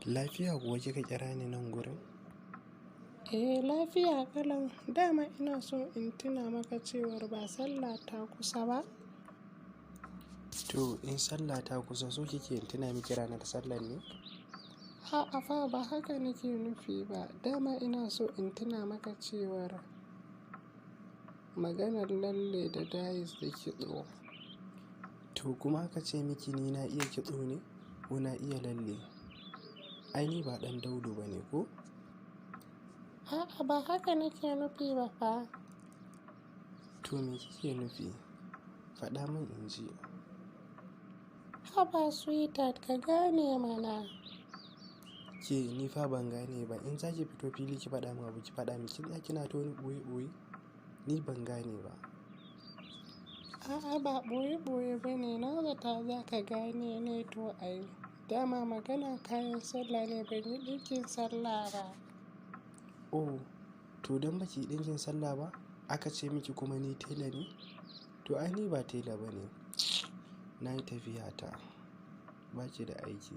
Lafiya kuwa kika kira ni nan gurin? Eh, lafiya ƙalau. Dama ina so in tuna maka cewar ba sallah ta kusa ba. To in sallah ta kusa, so kike in tuna miki ranar sallar ne? A'a fa, ba haka nake nufi ba. Dama ina so in tuna maka cewar maganar lalle da dayis da kitso. To kuma aka ce miki ni na iya kitso ne ko na iya lalle? Ai ni ba ɗan daudu ba ne ko? A'a, ba haka nake nufi ba fa. To me kike nufi? Faɗa min in ji. Haba sweetheart, ka gane mana. Ke, ni fa ban gane ba. In za ki fito fili ki faɗa min abu, ki faɗa min. Kin tsaya kina ta wani ɓoye ɓoye? Ni ban gane ba. A'a, ba ɓoye-ɓoye ba ne. Na zata za ka gane ne to ai. Dama magana kayan sallah ne, ban yi ɗinkin sallah ba. Oh, to don baki yi ɗinkin sallah ba aka ce miki kuma ni tela ne? To ai ni ba tela ba ne. Na yi tafiya ta. Ba ki da aiki.